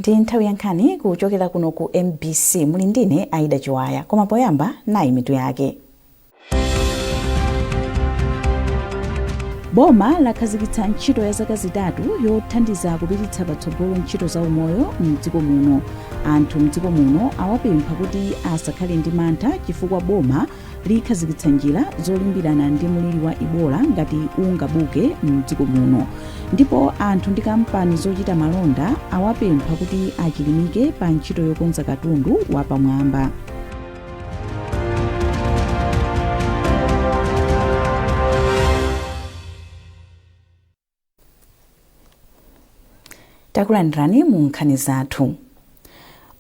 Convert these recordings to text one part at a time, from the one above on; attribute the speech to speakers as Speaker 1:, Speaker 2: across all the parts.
Speaker 1: Ndi nthawi ya nkhani kuchokera kuno ku MBC. Muli ndine Aida Chiwaya, koma poyamba nayi mitu yake. Boma lakhazikitsa ntchito ya zaka 3 yothandiza kupititsa patsogolo ntchito za umoyo mdziko muno. Anthu mdziko muno awapempha kuti asakhale ndi mantha chifukwa boma likhazikitsa njira zolimbirana ndi mliri wa Ebola ngati ungabuke mdziko muno. Ndipo anthu ndi kampani zochita malonda awapempha kuti achilimike pa ntchito yokonza katundu wapamwamba. Takulandirani mu nkhani zathu.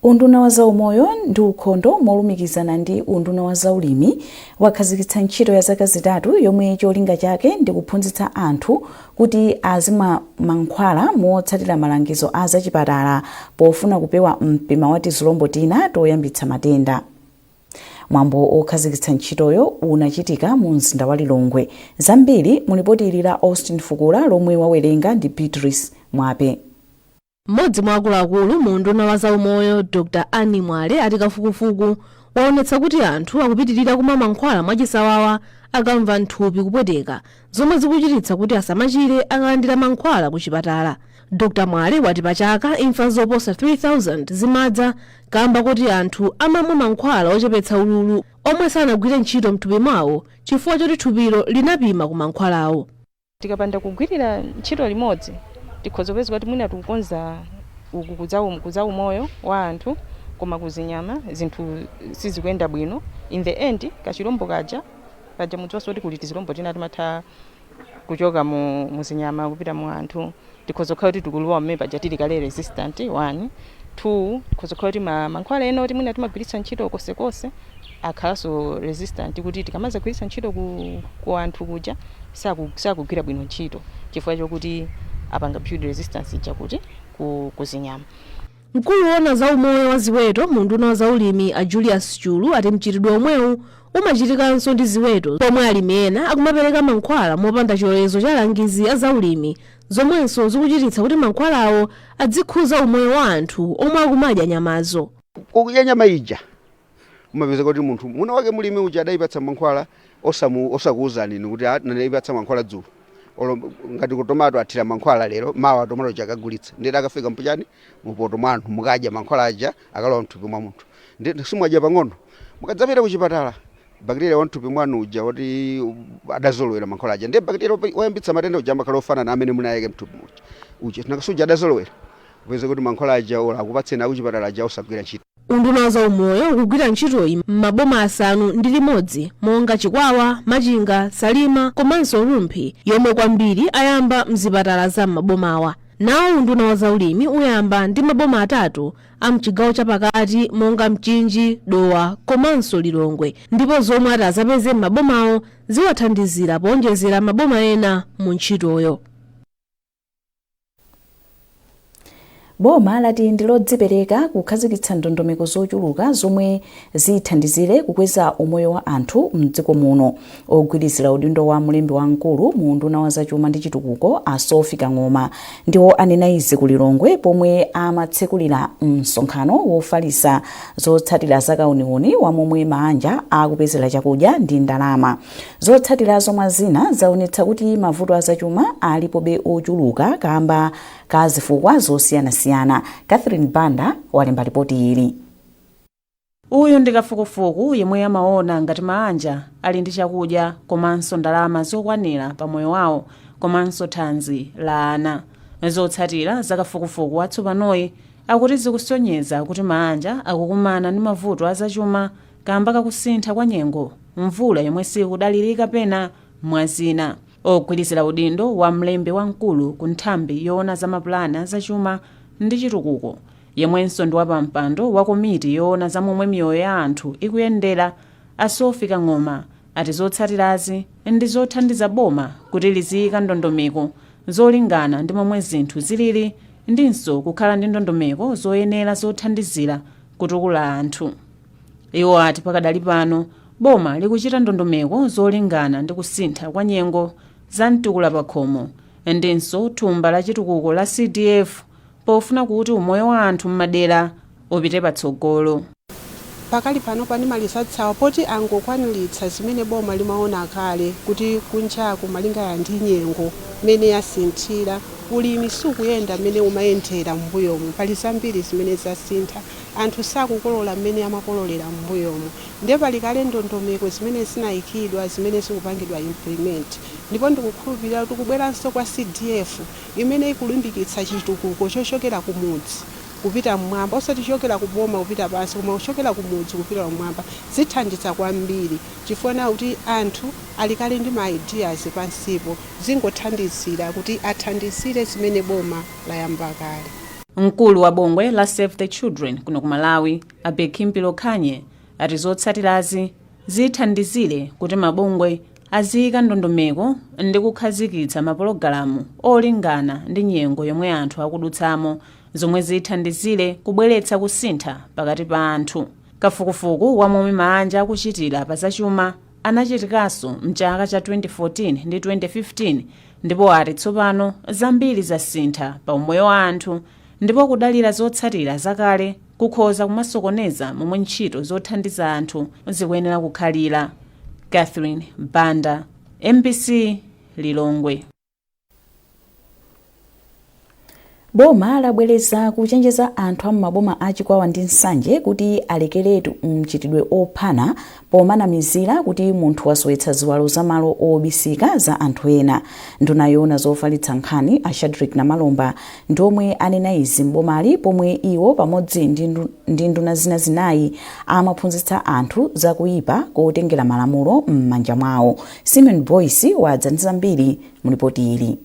Speaker 1: Unduna wa zaumoyo ndi ukhondo molumikizana ndi unduna wa zaulimi wakhazikitsa ntchito ya zaka 3 yomwe cholinga chake ndi kuphunzitsa anthu kuti azimwa mankhwala motsatira malangizo a zachipatala pofuna kupewa mpima wa tizilombo tina toyambitsa matenda. Mwambo okhazikitsa ntchitoyo unachitika mu mzinda wa Lilongwe. Zambiri mu lipoti ili la Austin Fukula lomwe wawerenga ndi Beatrice Mwape.
Speaker 2: Mmodzi mwa akuluakulu mu unduna wa zaumoyo Dr Annie Mwale ati kafukufuku waonetsa kuti anthu akupitirira kumwa mankhwala mwachisawawa akamva nthupi kupweteka, zomwe zikuchititsa kuti asamachire akalandira mankhwala ku chipatala. Dr Mwale wati pa chaka imfa zoposa 3000 zimadza kamba koti anthu amamwa mankhwala ochepetsa ululu omwe sanagwire ntchito mthupi mwawo chifukwa choti thupilo linapima ku mankhwalawo.
Speaker 3: Tikapanda kugwirira ntchito limodzi, tikhoza kupeza kuti mwina tikukonza uku kuzaumoyo wa anthu, koma kuzinyama zinthu sizikuyenda bwino. In the end, kachilombo kaja paja mudziwanso kuti kuli tizilombo tina timatha kuchoka mu zinyama kupita mu anthu. Tikhoza kukhala kuti tikulowa mmene paja tili kale resistant, 1, 2, tikhoza kukhala kuti mankhwala ena oti mwina timagwiritsa ntchito konsekonse akhalanso resistant, kuti tikamazagwiritsa ntchito ku anthu kuja sakugwira bwino ntchito chifukwa chokuti apanga build resistance ija kuti kuzinyama.
Speaker 2: Mkulu woona za umoyo wa ziweto mu unduna wa zaulimi a Julius Chulu ati mchitidwe omwewu umachitikanso ndi ziweto, pomwe alimi ena akumapereka mankhwala mopanda chilolezo cha alangizi a zaulimi, zomwenso zikuchititsa kuti mankhwalawo adzikhuza umoyo wa anthu omwe akumadya nyamazo.
Speaker 4: Kudya nyama ija umapeza kuti munthu mwini wake mulimi uja adayipatsa mankhwala osakuwuzani inu kuti ndayipatsa mankhwala dzulo. Olo ngati ku tomato athira mankhwala lero, mawa tomato uja akagulitsa, ndiye akafika mpuchani mupoto mwanu mukadya mankhwala aja akalowa mthupi mwa munthu, ndiye simwadya pang'ono. Mukadzapita kuchipatala, bakteria wa mthupi mwanu uja woti adazolowera mankhwala aja, ndiye bakteria woyambitsa matenda uja amakhala ofanana amene munayike mthupi muja uja, nanga uja adazolowera, upeze kuti mankhwala aja olo akupatseni akuchipatala aja osagwira ntchito.
Speaker 2: Unduna wa zaumoyo ukugwira ntchitoyi m'maboma 6 monga Chikwawa, Machinga, Salima komanso Rumphi, yomwe kwambiri ayamba mzipatala za m'mabomawa. Nawo unduna wa zaulimi uyamba ndi maboma 3 a mchigawo chapakati monga Mchinji, Dowa komanso Lilongwe, ndipo zomwe ati azapeze m'mabomawo ziwathandizira poonjezera maboma ena mu ntchitoyo.
Speaker 1: Boma lati ndi lodzipereka kukhazikitsa ndondomeko zochuluka zomwe zithandizire kukweza umoyo wa anthu mdziko muno. Ogwirizira udindo wa mlembi wamkulu mu unduna wa zachuma ndi chitukuko a Sophie Kang'oma ndiwo anena izi ku Lilongwe pomwe amatsekulira msonkhano wofalitsa zotsatira za kauniuni wa momwe maanja akupezera chakudya ndi ndalama. Zotsatirazo mwa zina zaonetsa kuti mavuto azachuma alipobe ochuluka kamba ka zifukwa zosiyanasiyana. Catherine Banda walemba ripoti ili.
Speaker 5: Uyu ndi kafukufuku yemwe amaona ngati maanja ali ndi chakudya komanso ndalama zokwanira pa moyo wawo komanso thanzi la ana. Zotsatira za kafukufuku watsopanoyi akuti zikusonyeza kuti maanja akukumana ndi mavuto azachuma kamba kakusintha kwa nyengo, mvula yomwe sikudalirika pena mwa zina. Ogwirizira udindo wa mlembi wamkulu ku nthambi yoona za mapulani azachuma ndi chitukuko yemwenso ndi wapampando wa komiti yoona za momwe miyoyo ya anthu ikuyendera a Sophie Kang'oma ati zotsatirazi ndi zothandiza boma kuti liziyika ndondomeko zolingana ndi momwe zinthu zilili ndinso kukhala ndi ndondomeko zoyenera zothandizira kutukula anthu. Iwo ati pakadali pano boma likuchita ndondomeko zolingana ndi kusintha kwa nyengo za mtukula pakhomo ndinso thumba la chitukuko la CDF. pofuna kuti umoyo wa anthu m'madera upite patsogolo.
Speaker 6: Pakali pano pani ma results awo poti angokwaniritsa zimene boma limaona kale kuti kunjaku, malingana ndi nyengo mmene yasinthira, ulimi sukuyenda mmene umayendera m'mbuyomu. Pali zambiri zimene zasintha, anthu sakukolola mmene amakololera m'mbuyomu, ndiye pali kale ndondomeko zimene zinayikidwa zimene zikupangidwa implement. Ndipo ndikukhulupirira kuti kubweranso kwa CDF imene ikulimbikitsa chitukuko chochokera kumudzi kupita mmwamba, osati kuchokera kuboma kupita pansi, koma kuchokera kumudzi kupita kumwamba, zithandiza kwambiri chifukwa kuti anthu ali kale ndi ma ideas pansipo, zingothandizira kuti athandizire zimene boma layamba kale.
Speaker 5: Mkulu wa bungwe la Save the Children kuno ku Malawi, a Bhekimpilo Khanye, ati zotsatirazi zithandizire kuti mabungwe aziyika ndondomeko ndi kukhazikitsa mapulogalamu olingana ndi nyengo yomwe anthu akudutsamo, zomwe zithandizire kubweretsa kusintha pakati pa anthu. Kafukufuku wa momwe maanja akuchitira pa zachuma anachitikanso mchaka cha 2014 ndi 2015, ndipo ati tsopano zambiri zasintha pa umoyo wa anthu, ndipo kudalira zotsatira zakale kukhoza kumasokoneza momwe ntchito zothandiza anthu zikuyenera kukhalira. Catherine Banda, MBC, Lilongwe.
Speaker 1: Boma labwereza kuchenjeza anthu a m'maboma a Chikwawa ndi Nsanje kuti alekeretu mchitidwe ophana pomanamizira kuti munthu wasowetsa ziwalo za malo obisika za anthu ena. Nduna yoona zofalitsa nkhani a Shadric Namalomba ndi omwe anena izi m'bomali pomwe iwo pamodzi ndi nduna zina zinayi amaphunzitsa anthu zakuyipa kotengera malamulo m'manja mwawo. Simon Boyce wadza ndi zambiri mu ripoti ili.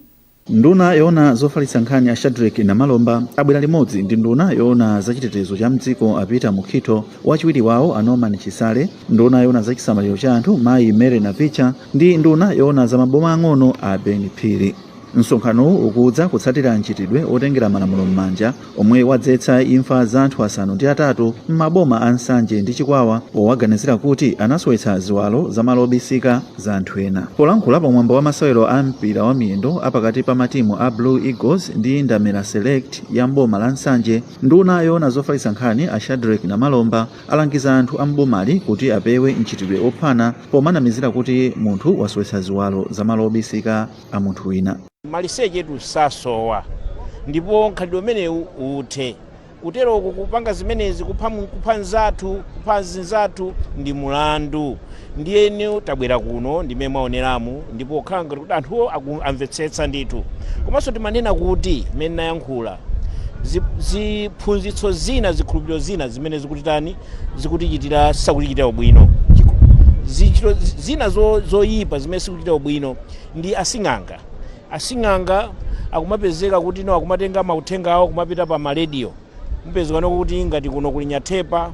Speaker 7: Nduna yoona zofalitsa nkhani a Shadric Namalomba abwera limodzi ndi nduna yoona zachitetezo cha mdziko a Peter Mukhito, wachiwiri wawo a Norman Chisale, nduna yoona zachisamaliro cha anthu mayi Mary Navicha ndi nduna yoona za maboma ang'ono a Ben Phiri. Msonkhanowu ukudza kutsatira mchitidwe otengera malamulo m'manja omwe wadzetsa imfa za anthu 8 m'maboma a Nsanje ndi Chikwawa powaganizira kuti anasowetsa ziwalo za malo obisika za anthu ena. Polankhula pamwambo wa masewero a mpira wa miyendo apakati pa matimu a Blue Eagles ndi Ndamera Select ya mboma la Nsanje, nduna yoona zofalitsa nkhani a Shadric Namalomba alangiza anthu a mbomali kuti apewe mchitidwe ophana pomanamizira kuti munthu wasowetsa ziwalo za malo obisika a munthu wina.
Speaker 8: Maliseche sasowa, ndipo mkhalidwe umenewu uthe. Kuteroko kupanga zimenezi, kupha nzathu, kupha zinzathu ndi mulandu. Ndiyeni tabwera kuno ndimene mwaoneramu, ndipo khala ngati kuti anthuwo amvetsetsa ndithu. Komanso timanena kuti mmene nayankhula, ziphunzitso zina, zikhulupiriro zina zimene zikutitani, zikutichitira, sizakutichitira ubwino, zichito zina zoyipa zimene sikuchitira ubwino ndi asing'anga. Asing'anga akumapezeka kuti no akumatenga mauthenga awo kumapita pa marediyo. Mupezeka kuti ngati kuno kuli Nyathepa,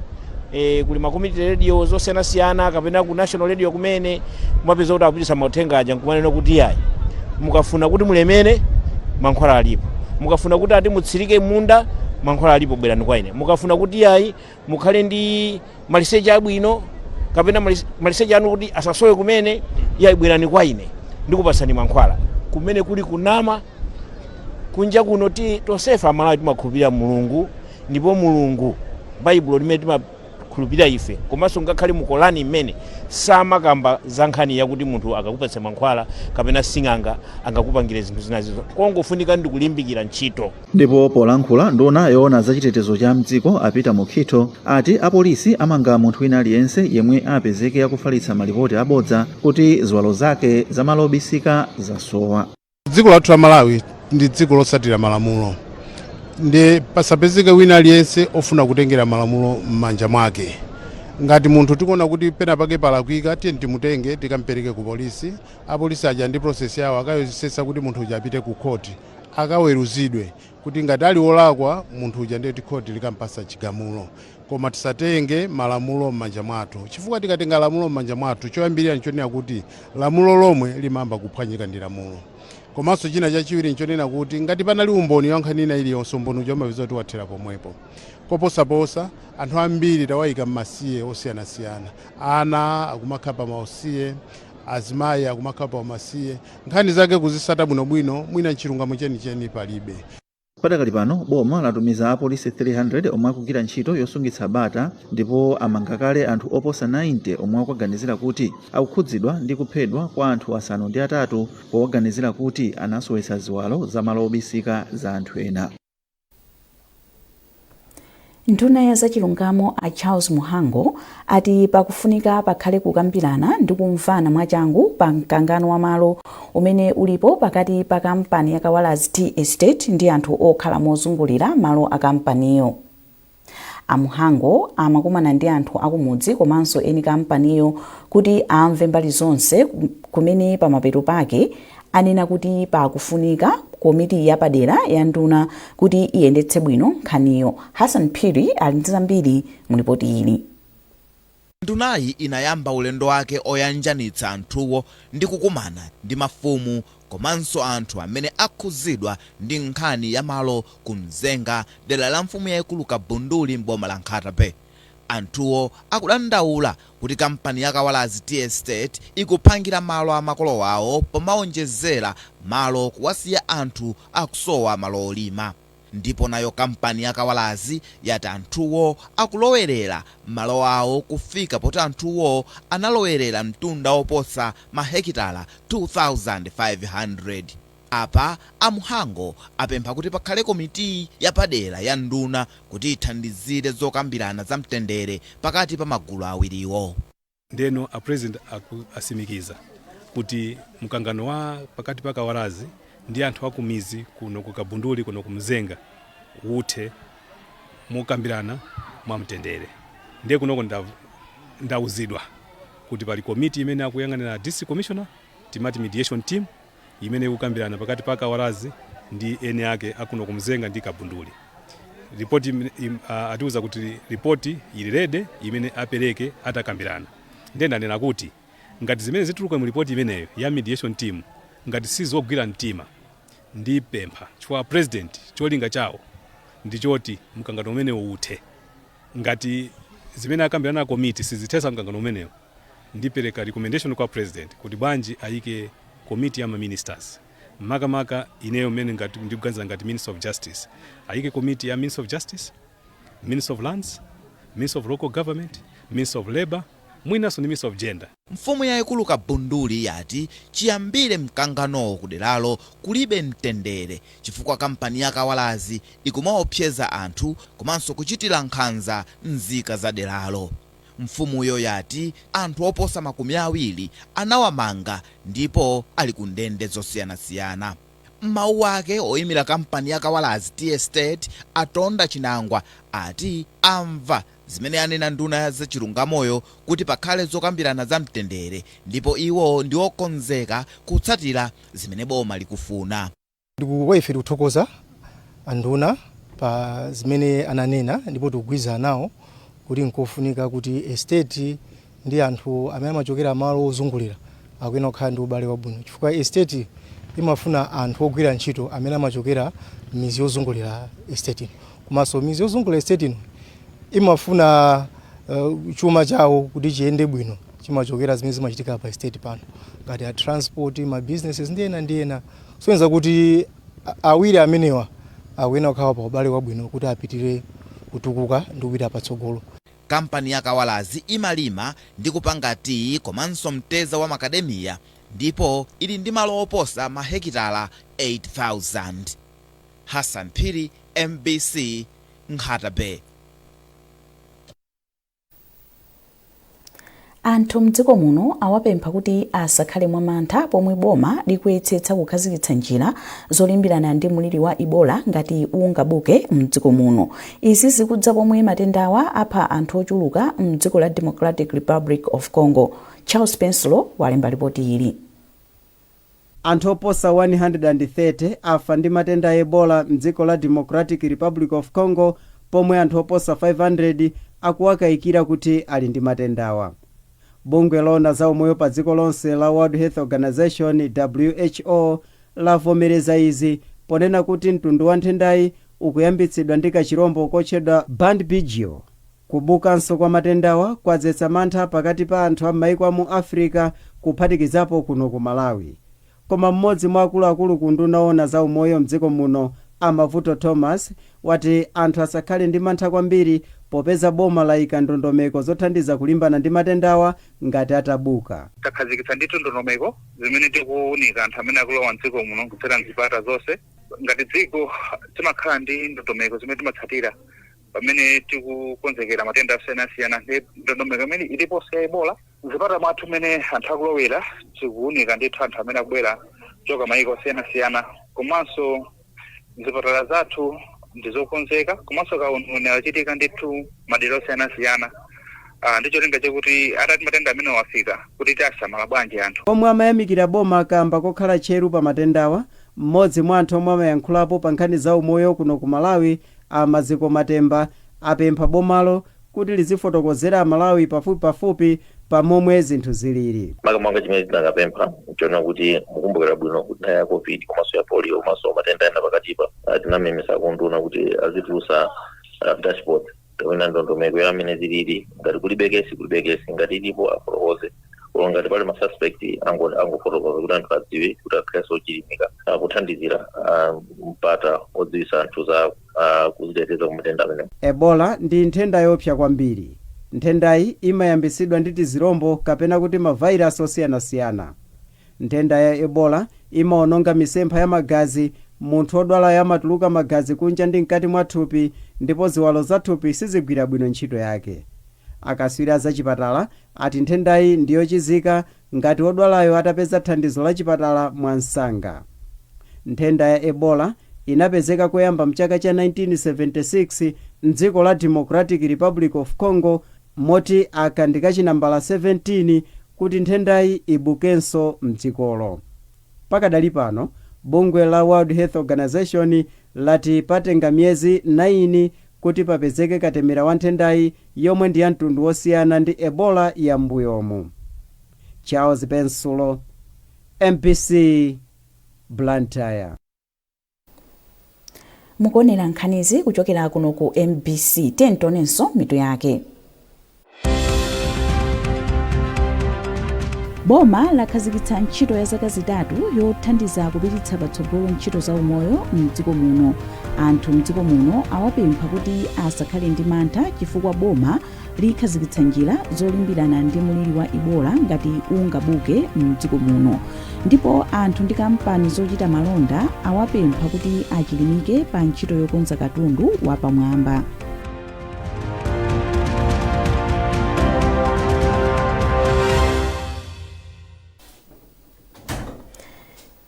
Speaker 8: kuli ma community radio zosiyanasiyana, kapena ku national radio kumene kumapeza kuti akupitisa mauthenga aja nkumanena kuti yayi, mukafuna kuti mulemere, mankhwala alipo; mukafuna kuti ati mutsirike munda, mankhwala alipo, bwerani kwa ine; mukafuna kuti yayi, mukhale ndi maliseche abwino kapena maliseche anu kuti asasowe kumene, yayi, bwerani kwa ine, ndikupasani mankhwala. Kumene kuli kunama. Kunja kuno ti tonsefe Amalawi timakhulupirira Mulungu, ndipo Mulungu, Baibulo limene timakhulupirira ife komanso ngakhale mu Korani mmene samakamba za nkhani yakuti munthu akakupatsa mankhwala kapena sing'anga angakupangire zinthu zinazizo. Kongofunika ndi kulimbikira ntchito.
Speaker 7: Ndipo polankhula, nduna yoona zachitetezo cha mdziko a Peter Mukhito ati apolisi amanga munthu wina aliyense yemwe apezeke akufalitsa malipoti abodza kuti ziwalo zake za malo obisika zasowa.
Speaker 9: Dziko lathu la Malawi ndi dziko lotsatira malamulo, ndi pasapezeke wina aliyense ofuna kutengera malamulo m'manja mwake. Ngati munthu tikuona kuti pena pake palakwika, tiye timutenge, tikampereke ku polisi. Apolisi aja ndi process yawo, akayesetsa kuti munthu uja apite ku khoti, akaweruzidwe kuti ngati ali wolakwa munthu uja, ndiye kuti khoti likampasa chigamulo. Koma tisatenge malamulo m'manja mwathu, chifukwa tikatenga lamulo m'manja mwathu, choyambirira nchonena kuti lamulo lomwe limayamba kuphwanyika ndi lamulo. Komanso china chachiwiri nchonena kuti ngati panali umboni wa nkhani ina iliyonse, umboni uja umapeza kuti wathera pomwepo. Koposaposa anthu ambiri tawayika m'masiye osiyanasiyana, ana akumakhala pa mausiye, azimayi akumakhala pa umasiye, nkhani zake kuzisata bwinobwino, mwina mchilungamo chenicheni palibe.
Speaker 7: Padakali pano boma latumiza apolisi 300 omwe akugwira ntchito yosungitsa bata ndipo amanga kale anthu oposa 90 omwe akuganizira kuti akukhudzidwa ndi kuphedwa kwa anthu 8 powaganizira kuti anasowetsa ziwalo za malo obisika za anthu ena.
Speaker 1: Nduna ya zachilungamo a Charles Mhango ati pakufunika pakhale kukambirana ndi kumvana mwachangu pa mkangano wa malo umene ulipo pakati pa kampani ya Kawalazi Tea Estate ndi anthu okhala mozungulira malo a kampaniyo. A Mhango amakumana ndi anthu akumudzi komanso eni kampaniyo kuti amve mbali zonse, kumene pamapeto pake anena kuti pakufunika komiti yapadera ya nduna kuti iyendetse bwino nkhaniyo. Hassan Phiri ali ndi zambiri mu ripoti ili.
Speaker 10: Ndunayi inayamba ulendo wake oyanjanitsa anthuwo ndi kukumana ndi mafumu komanso anthu amene akhuzidwa ndi nkhani ya malo ku Mzenga, dera la mfumu yayikulu Kabunduli m'boma la Nkhata Bay. Anthuwo akudandaula kuti kampani ya Kawalazi Tea Estate ikuphangira malo a makolo awo pomawonjezera malo kuwasiya anthu akusowa malo olima. Ndipo nayo kampani ya Kawalazi yati anthuwo akulowerera malo awo kufika poti anthuwo analowerera mtunda oposa mahekitala 2500. Apa a Mhango apempha kuti pakhale komiti yapadera ya nduna kuti ithandizire zokambirana za mtendere pakati pa magulu awiriwo.
Speaker 11: Ndeno a President asimikiza kuti mkangano wa pakati pa Kawalazi ndi anthu akumizi kuno ku Kabunduli, kuno ku Mzenga, uthe mokambirana mwamtendere. Ndiye kunoko ndauzidwa kuti pali komiti imene akuyang'anira District Commissioner, timati mediation team, imene ikukambirana pakati pa Kawalazi ndi eni ake akuno ku Mzenga ndi Kabunduli. Ripoti atiuza kuti ripoti ili ready imene apereke atakambirana. Ndiye ndanena kuti ngati zimene zituluka mu ripoti imeneyo ya mediation team ngati sizogwira mtima, ndipempha, chifukwa President cholinga chawo ndichoti mkangano umenewo uthe, ngati zimene akambirana komiti sizithetsa mkangano umenewo, ndipereka recommendation kwa President kuti bwanji ayike komiti ya ma ministers, makamaka ineyo mmene ngati ndikuganiza ngati Minister of Justice, ayike komiti ya Minister of Justice, Minister of Lands, Minister of Local Government, Minister of Labor, mwinanso ndi Minister of Gender.
Speaker 10: Mfumu yayikulu Kabunduli yati chiyambire mkanganowo kuderalo kulibe mtendere chifukwa kampani ya Kawalazi ikumaopseza anthu komanso kuchitira nkhanza nzika za deralo. Mfumuyo yati anthu oposa 20 anawamanga ndipo ali ku ndende zosiyanasiyana. M'mawu ake oyimira kampani ya Kawalazi Tea Estate, Atonda Chinangwa, ati amva zimene anena nduna ya zachilungamoyo kuti pakhale zokambirana za mtendere ndipo iwo ndi okonzeka kutsatira zimene boma likufuna.
Speaker 12: Kwa ife tikuthokoza anduna pa zimene ananena ndipo tikugwirizana nawo kuti nkofunika kuti estate ndi anthu amene amachokera malo ozungulira akuyenera kukhala ndi ubale wabwino, chifukwa estate imafuna anthu ogwira ntchito amene amachokera mizi yozungulira estate ino, komanso mizi yozungulira estate ino imafuna chuma chawo kuti chiyende bwino chimachokera zimene zimachitika pa estate pano, ngati a transport, ma businesses ndi ena ndi ena. Kusonyeza kuti awiri amenewa akuyenera kukhala pa ubale wabwino kuti apitire kutukuka ndi kupita patsogolo.
Speaker 10: Kampani ya Kawalazi imalima ndi kupanga tiyi komanso mteza wa makademiya ndipo ili ndi malo oposa mahekitala 8000. Hassan Phiri, MBC, Nkhata Bay.
Speaker 1: Anthu mdziko muno awapempha kuti asakhale mwamantha pomwe boma likuyesetsa kukhazikitsa njira zolimbirana ndi mliri wa Ebola ngati ungabuke mdziko muno. Izi zikudza pomwe matendawa apha anthu ochuluka mdziko la Democratic Republic of Congo. Charles Pensulo walemba ripoti ili.
Speaker 13: Anthu oposa 130 afa ndi matenda a Ebola mdziko la Democratic Republic of Congo, pomwe anthu oposa 500 akuwakayikira kuti ali ndi matendawa. Bungwe loona za umoyo pa dziko lonse la World Health Organization, WHO, lavomereza izi ponena kuti mtundu wa nthendayi ukuyambitsidwa ndi kachirombo kotchedwa Bundibugyo. Kubukanso kwa matendawa kwadzetsa mantha pakati pa anthu a m'mayiko a mu Africa, kuphatikizapo kuno ku Malawi. Koma mmodzi mwa akuluakulu ku unduna oona za umoyo mdziko muno, A Mavuto Thomas wati anthu asakhale ndi mantha kwambiri popeza boma layika ndondomeko zothandiza kulimbana ndi matendawa ngati atabuka.
Speaker 14: Takhazikitsa ndithu ndondomeko zimene tikuwunika anthu amene akulowa mdziko muno kudzera mzipata zonse. Ngati dziko timakhala ndi ndondomeko zimene timatsatira pamene tikukonzekera matenda osiyanasiyana, ndi ndondomeko imene iliponso ya Ebola. Mzipata mwathu mmene anthu akulowera, tikuwunika ndithu anthu amene akubwera kuchoka mayiko osiyanasiyana, komanso zipatala zathu ndizokonzeka, komanso kauniuni achitika ndithu madera osiyanasiyana ndi cholinga chakuti atati matenda amene wafika, kuti tiasamala bwanji anthu.
Speaker 13: Pomwe amayamikira boma kamba kokhala tcheru pa matendawa, mmodzi mwa anthu omwe amayankhulapo pa nkhani za umoyo kuno ku Malawi, a Maziko Matemba, apempha bomalo kuti lizifotokozera Amalawi pafupipafupi pamomwe zinthu zilili.
Speaker 15: Makamaka chimene tinakapempha nchona kuti mukumbukira bwino kuti nthawi ya COVID komanso ya polio komanso matenda ena pakatipa, tinamemesa kunduna kuti azitulusa dashboard kapena ndondomeko ya amene zilili. Ngati kulibe kesi, kulibe kesi, ngati ilipo afotokoze, olo ngati pali ma suspect angofotokoza kuti anthu adziwe, kuti akhalenso ochilimika kuthandizira mpata odziwisa anthu za kuziteteza ku matenda amenewo.
Speaker 13: Ebola ndi nthenda yoopsa kwambiri. Nthendayi imayambisidwa ndi tizirombo kapena kuti mavairasi osiyanasiyana. Nthenda ya Ebola imaononga misempha ya magazi. Munthu odwalayo amatuluka magazi kunja ndi mkati mwa thupi, ndipo ziwalo za thupi sizigwira bwino ntchito yake. Akaswiri a zachipatala ati nthendayi ndiyochizika ngati odwalayo atapeza thandizo la chipatala mwansanga. Nthenda ya Ebola inapezeka koyamba mchaka cha 1976 mdziko la Democratic Republic of Congo, moti aka ndi kachinambala 17 kuti nthendayi ibukenso mdzikolo. Pakadali pano, bungwe la World Health Organization lati patenga miyezi 9 kuti papezeke katemera wa nthendayi, yomwe ndi ya mtundu wosiyana ndi Ebola ya m'mbuyomu. Charles Bensulo, MBC, Blantyre.
Speaker 1: Mukuonera nkhanizi kuchokera kuno ku MBC. Tionenso mitu yake. Boma lakhazikitsa ntchito ya zaka 3 yothandiza kupititsa patsogolo ntchito za umoyo mdziko muno. Anthu mdziko muno awapempha kuti asakhale ndi mantha chifukwa boma likhazikitsa njira zolimbirana ndi mliri wa Ebola ngati ungabuke mdziko muno. Ndipo anthu ndi kampani zochita malonda awapempha kuti achilimike pa ntchito yokonza katundu wapamwamba.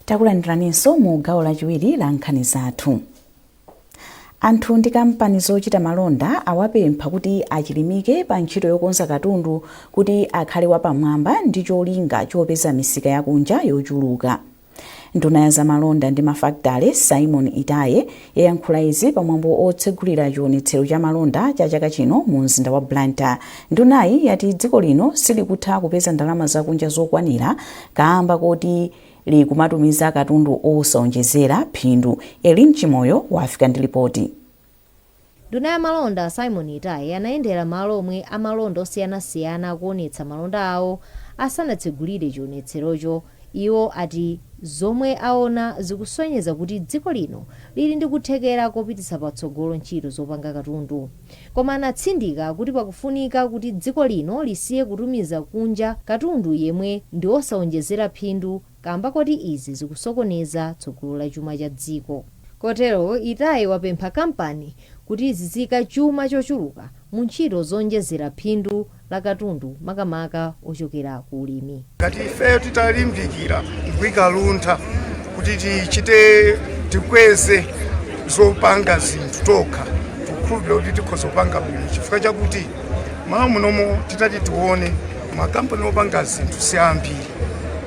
Speaker 1: Takulandiraninso mu gawo lachiwiri la nkhani zathu. Anthu ndi kampani zochita malonda awapempha kuti achilimike pa ntchito yokonza katundu kuti akhale wapamwamba ndi cholinga chopeza misika yakunja yochuluka. Nduna ya zamalonda ndi mafakitale, Simon Itaye, yayankhula izi pamwambo otsegulira chionetsero cha malonda cha chaka chino mu mzinda wa Blantyre. Ndunayi yati dziko lino silikutha kupeza ndalama zakunja zokwanira kaamba koti likumatumiza katundu osaonjezera phindu. Elin Chimoyo wafika ndi lipoti.
Speaker 16: Nduna ya malonda, Simon Itaye, anayendera malo omwe amalonda osiyanasiyana akuonetsa malonda awo asanatsegulire chionetserocho. Iwo ati zomwe aona zikusonyeza kuti dziko lino lili ndi kuthekera kopititsa patsogolo ntchito zopanga katundu. Koma anatsindika kuti pakufunika kuti dziko lino lisiye kutumiza kunja katundu yemwe ndi osaonjezera phindu kamba koti izi zikusokoneza tsogolo la chuma cha dziko. Kotero Itaye wapempha kampani kuti ziziika chuma chochuluka mu ntchito zoonjezera phindu la katundu, makamaka ochokera ku ulimi.
Speaker 17: Ngati ifeyo titalimbikira nkuika luntha kuti tichite, tikweze zopanga zinthu tokha, tikukhulupirira kuti tikhoza kupanga bwino, chifukwa chakuti malo munomo titati tione, makampani opanga zinthu si ambiri,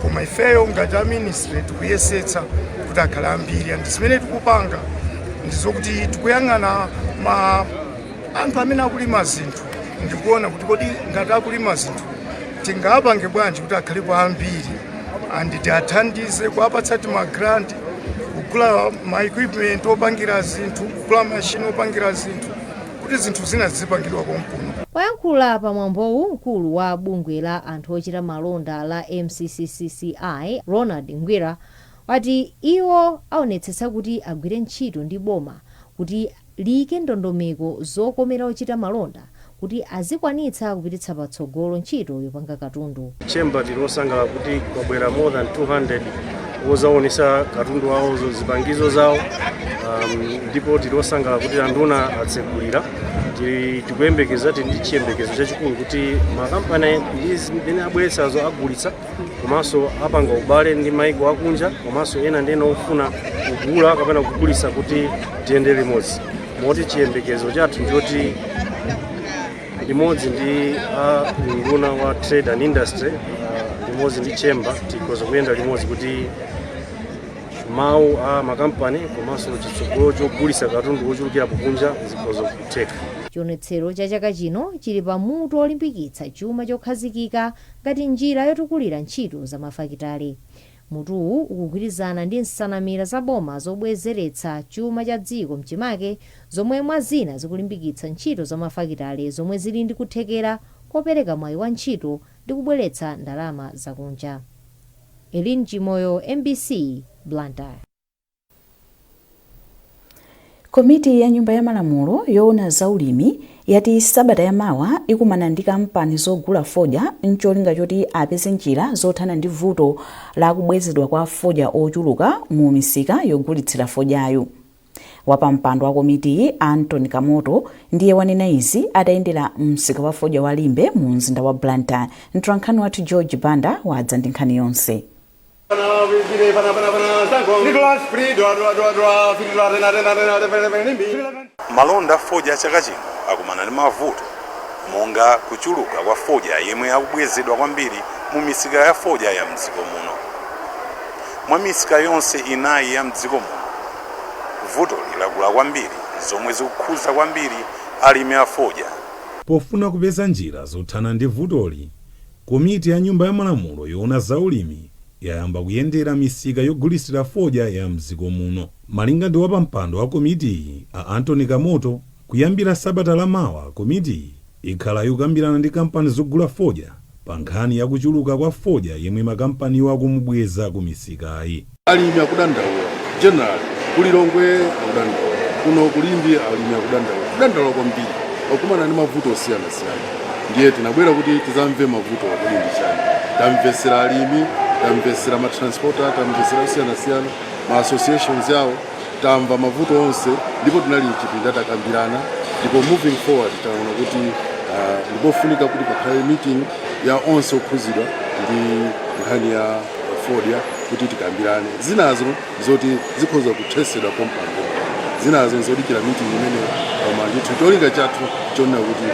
Speaker 17: koma ifeyo ngati a ministry tikuyesetsa kuti akhale ambiri. And zimene tikupanga ndizokuti tikuyang'ana ma anthu amene akulima zinthu ndikuona kuti kodi ngati akulima zinthu tingapange bwanji kuti akhalepo ambiri, and tiathandize kuwapatsa timagrant, kugula ma equipment opangira zinthu, kugula mashini opangira zinthu, kuti zinthu zina zizipangidwa konkuno.
Speaker 16: Poyankhula pa mwambowu, mkulu wa bungwe la anthu ochita malonda la MCCCI, Ronald Ngwira, Wati iwo aonetsetsa kuti agwire ntchito ndi boma kuti liyike ndondomeko zokomera ochita malonda kuti azikwanitsa kupititsa patsogolo ntchito yopanga katundu.
Speaker 18: Chamber tili osangalala kuti kwabwera more than 200 ozaonesa katundu wawo, zipangizo zawo, ndipo tili osangalala kuti anduna atsegulira. Tikuyembekeza, tili ndi chiyembekezo chachikulu kuti makampani ndi zimene abweretsazo agulitsa, komanso apanga ubale ndi maiko akunja, komanso ena ndi ena ofuna kugula kapena kugulitsa, kuti tiyende limodzi. Moti chiyembekezo chathu nchoti limodzi ndi a nduna wa Trade and Industry, limodzi ndi chamber, tikhoza kuyenda limodzi kuti mawu a makampani komanso chitsogolo chogulitsa katundu wochulukirapo kunja zikhoza kutheka.
Speaker 16: Chionetsero cha chaka chino chili pamutu olimbikitsa chuma chokhazikika ngati njira yotukulira ntchito za mafakitale. Mutuwu ukugwirizana ndi nsanamira za boma zobwezeretsa chuma cha dziko mchimake, zomwe mwa zina zikulimbikitsa ntchito za mafakitale zomwe zili ndi kuthekera kopereka mwayi wa ntchito ndi kubweretsa ndalama zakunja. Elin Chimoyo, MBC, Blantyre.
Speaker 1: Komiti ya Nyumba ya Malamulo yoona zaulimi yati sabata yamawa ikumana ndi kampani zogula fodya mcholinga choti apeze njira zothana ndi vuto la kubwezedwa kwa fodya ochuluka mu misika yogulitsira fodyayo. Wapampando wa komitiyi, Anthony Kamoto, ndiye wanena izi atayendera msika wa fodya wa Limbe mu mzinda wa Blantyre. Mtolankhani wathu George Banda wadza ndi nkhani yonse.
Speaker 19: Malonda fodya chaka chino akumana ndi mavuto monga kuchuluka kwa fodya yemwe akubwezedwa kwambiri mu misika ya fodya ya mdziko muno. Mwa misika yonse inayi ya mdziko muno, vutoli lakula kwambiri, zomwe zikukhuza kwambiri alimi a fodya. Pofuna kupeza njira zothana ndi vutoli, komiti ya Nyumba ya Malamulo yoona zaulimi yayamba kuyendera misika yogulitsira fodya ya mdziko muno. Malinga ndi wapampando wa komitiyi, a Anthony Kamoto, kuyambira sabata lamawa komitiyi ikhala ikukambirana ndi kampani zogula fodya pa nkhani ya kuchuluka kwa fodya yemwe makampaniwo akumubweza ku misikayi.
Speaker 20: Alimi akudandaula generally, kuLilongwe akudandaula, kuno kuLimbe alimi akudandaula, kudandaula kwambiri, akumana ndi mavuto osiyanasiyana. Ndiye tinabwera kuti tizamve mavuto kodi ndi chani. Tamvesera alimi, tamvesera matransporter, tamvesera osiyanasiyana, ma associations yawo, tamva mavuto onse, ndipo tinali mchipinda takambirana. Ndipo moving forward taona kuti ndipofunika kuti pakhale meeting ya onse okhuzidwa ndi nkhani ya fodya kuti tikambirane. Zinazo zoti zikhoza kuthesedwa pompano, zinazo zodikira meeting imeneyo, koma ndithu cholinga chathu chonena kuti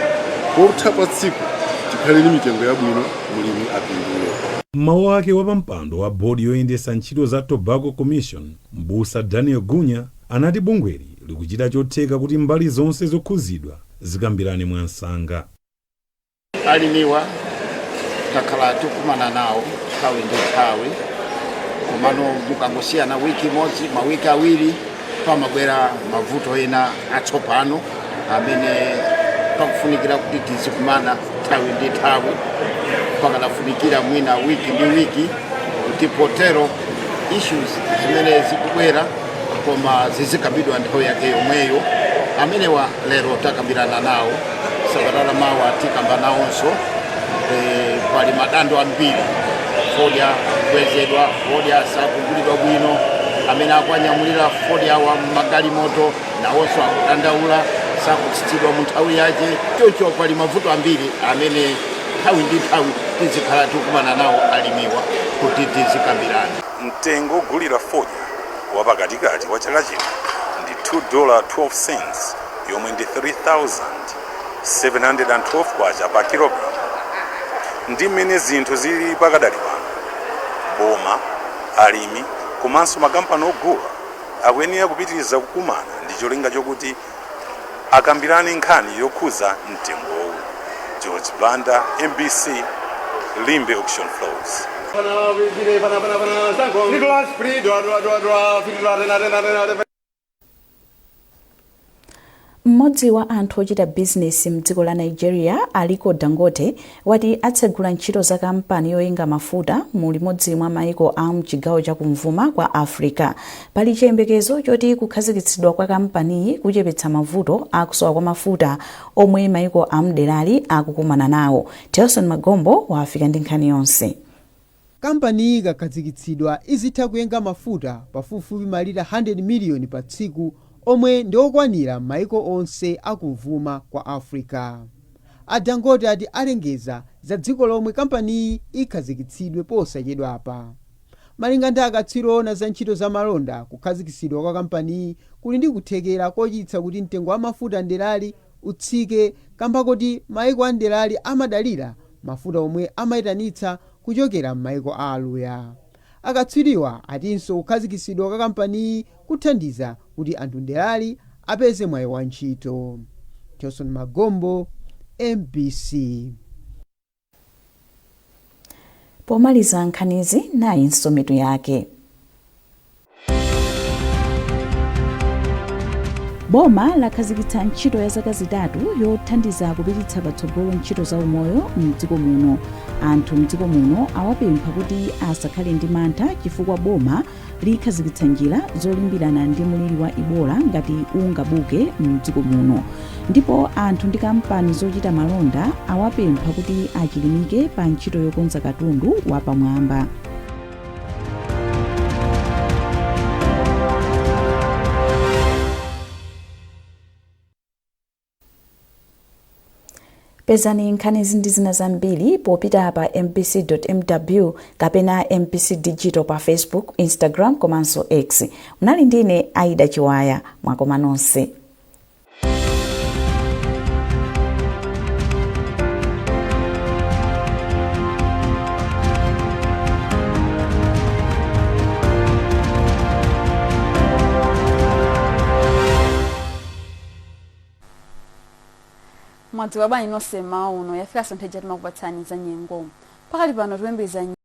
Speaker 20: potha pa tsiku tikhale ndi mitengo yabwino, mulimi apindule.
Speaker 19: M'mawu ake, wapampando wa bodi yoyendetsa ntchito za Tobacco Commission, Mbusa Daniel Gunya, anati bungweli likuchita chotheka kuti mbali zonse zokhuzidwa zikambirane mwansanga.
Speaker 21: Alimiwa takhala tikumana nawo nthawi ndi nthawi, komano mukangosiyana wiki imodzi, mawiki awiri, pamabwera mavuto ena atsopano amene pakufunikira kuti tizikumana nthawi ndi nthawi. Pakanafunikira mwina wiki ndi wiki kuti potero issues zimene zikubwera koma zizikambidwa nthawi yake yomweyo. Amenewa lero takambirana nawo, sabata la mawa tikamba nawonso. Pali madando ambiri: fodya kubwezedwa, fodya sakugulidwa bwino, amene akuanyamulira fodya wa magalimoto nawonso akudandaula, sakutsitsidwa mu nthawi yake. Choncho pali mavuto ambiri amene nthawi ndi nthawi tizikhala tikumana nawo alimiwa kuti tizikambirana.
Speaker 19: Mtengo ogulira fodya wapakatikati wa chaka chino ndi $2.12, yomwe ndi 3712 kwacha pa kilogramu. Ndi mmene zinthu zili pakadali pano, boma, alimi komanso makampani ogula akuyenera kupitiriza kukumana ndi cholinga chokuti akambirane nkhani yokhuza mtengowu. George Banda, MBC, Limbe Auction Floors.
Speaker 1: Mmodzi wa anthu ochita bizinesi mdziko la Nigeria, Aliko Dangote, wati atsegula ntchito za kampani yoyenga mafuta mu limodzi mwa maiko a mchigawo chakumvuma kwa Africa. Pali chiyembekezo choti kukhazikitsidwa kwa kampaniyi kuchepetsa mavuto akusowa kwa mafuta omwe maiko a mderali akukumana nawo. Telson Magombo wafika ndi nkhani yonse.
Speaker 3: Kampaniyi ikakhazikitsidwa izitha kuyenga mafuta pafupifupi malita 100 miliyoni pa tsiku, omwe ndi okwanira maiko onse akumvuma kwa Africa. A Dangote ati alengeza za dziko lomwe kampaniyi ikhazikitsidwe posachedwapa. Malinga ndi akatswiri oona za ntchito za malonda, kukhazikitsidwa kwa kampaniyi kuli ndi kuthekera kochititsa kuti mtengo wa mafuta mderali utsike, kamba koti maiko a mderali amadalira mafuta omwe amayitanitsa kuchokera m'maiko a aluya. Akatswiriwa atinso kukhazikitsidwa kwa kampaniyi kuthandiza kuti anthu mderali apeze mwayi wa ntchito. Johnson Magombo, MBC.
Speaker 1: Pomaliza nkhanizi, nayinso mitu yake. Boma lakhazikitsa ntchito ya zaka 3 yothandiza kupititsa patsogolo ntchito za umoyo mdziko muno. Anthu mdziko muno awapempha kuti asakhale ndi mantha chifukwa boma likhazikitsa njira zolimbirana ndi mliri wa Ebola ngati ungabuke mdziko muno. Ndipo anthu ndi kampani zochita malonda awapempha kuti achilimike pa ntchito yokonza katundu wapamwamba. Pezani nkhanizi ndi zina zambiri popita pa mbc.mw kapena MBC Digital pa Facebook, Instagram komanso X. Munali ndine Aida Chiwaya. Mwakoma nonse.
Speaker 22: Mwadzuka bwanji nonse mmawa uno. Yafikanso nthawi ija timakupatsani za nyengo. Pakali pano tikuyembekeza